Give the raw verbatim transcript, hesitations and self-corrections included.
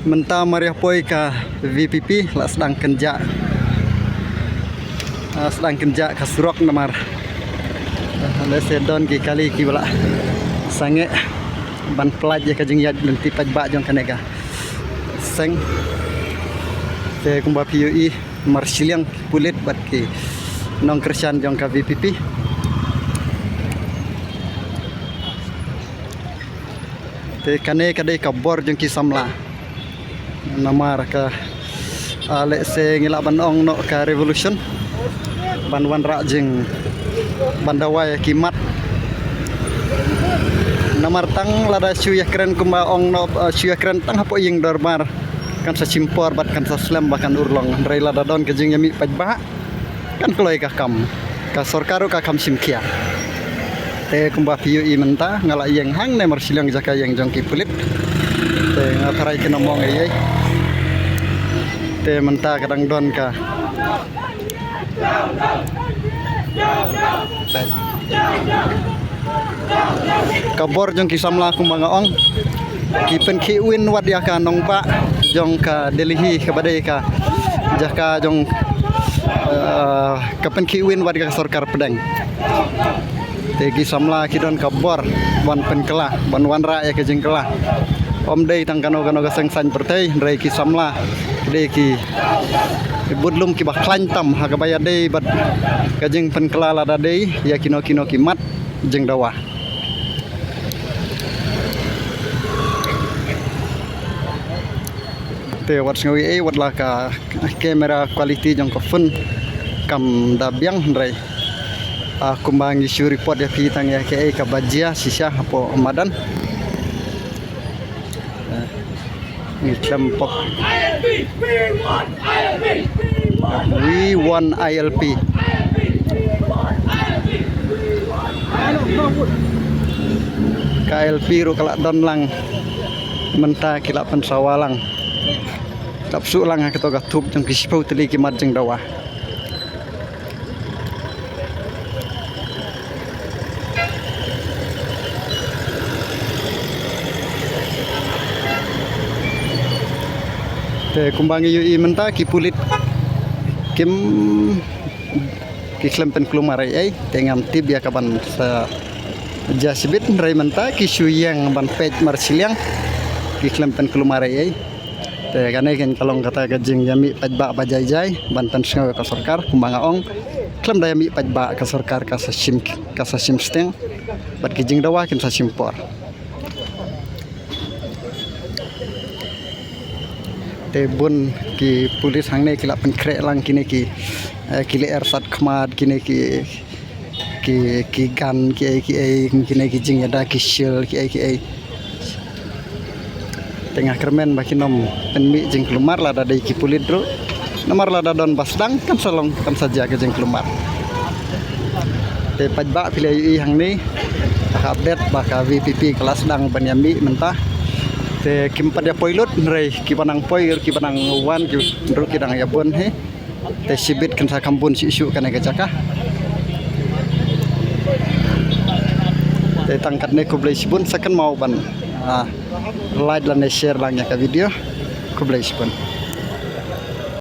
Mynta mar ïa poi ka VPP la sdang kynjah. Ah, sdang kynjah ka surok namar, ah, lehse don ki kali kiba la sangeh ban pyllait ïa ka jingïaid lynti paidbah jong kane ka seng. Te kumba phi ïohi, marshiliang ki pulit bad ki nongkyrshan jong ka VPP. Te kane ka dei ka bor jong ki samla. Namar ka, ah, lehse ngi lah ban ong noh ka revolution. Ban wanrah jing, ban dawa ïa ki mat. Namar tang lada shu ïakren kumba ong noh, ah, shu ïakren tang hapoh ïing dorbar, kan sa shim por bad kan sa slem ba kan urlong. Hynrei lada don ka jingïamih paidbah, kan kloi ka kam, ka sorkar ruh ka kham shim khia. Te kumba phi ïohi mynta nga la ïeng hangne marshiliang jaka ïeng jong ki pulit. Te nga tharai kin ym ong ei ei. Te mynta ka dang don ka, ka bor jong ki samla kumba nga ong. Ki pynkhih win wat ïa ka nongbah jong ka Delhi kaba dei ka jaka jong, eh, ka pynkhih win wat ïa ka sorkar pdeng. Te ki samla ki don ka bor ban pynkylla, ban wanrah ïa ka jingkylla. Ym dei tang kano kano ka seng saiñ pyrthei, hynrei ki samla ki dei ki budlum kiba khlaiñ tam ha kaba ïadei bad ka jingpynkylla lada dei ïa kino kino ki mat jingdawa. Te wat sngew ei ei, wat la ka camera quality jong ka phone kam da biang, hynrei, ah, kumba ngi shu report ïa phi tang ïa kaei kaba jia shisha hapoh madan. Eh, ngi khlem pok. We want I L P. Ka I L P ruh ka la don lang. Mynta ki la pynsawa lang. Ki la pynsuh lang ha kato ka thup jong ki shiphew tylli ki mat jingdawa. Te kumba ngi ïohi mynta ki pulit kim, ki khlem pynkulmar ei ei, te ngam tip ïa kaban sa jia shibit, hynrei mynta ki shu ïeng ban peit marshiliang, ki khlem pynkulmar ei ei. Te kane kan ka long kata ka jingïamih paidbah ba jai jai ban pynsngew ïa ka sorkar, kumba nga ong, khlem da ïamih paidbah ka sorkar ka sa shim, ka sa shim sting bad ki jingdawa kin sa shim por. Te bun ki pulit hangne ki la pynkhreh lang kine ki, eh, ki lyer sat khmat, kine ki, ki, ki gun, kiei kiei, kine ki jingïada ki shield, kiei kiei. Te nga kyrmen ba kin ym pynmih jingkulmar lada dei ki pulit ruh. Namar lada don ba sdang kan sa long, kan sa jia ka jingkulmar. Te paidbah phi la ïohi hangne, ka update ba ka VPP ka la sdang ban ïamih mynta. Te kim pat ïa poi lut, hynrei kiba nang poi, kiba nang wan, ki ruh ki dang ïa bun hi. Te shibit kan sa kham bun shuh shuh kane ka jaka. Te tang katne, khublei shibun, sa kynmaw ban, ah, like lane share lang ïa ka video. Khublei shibun.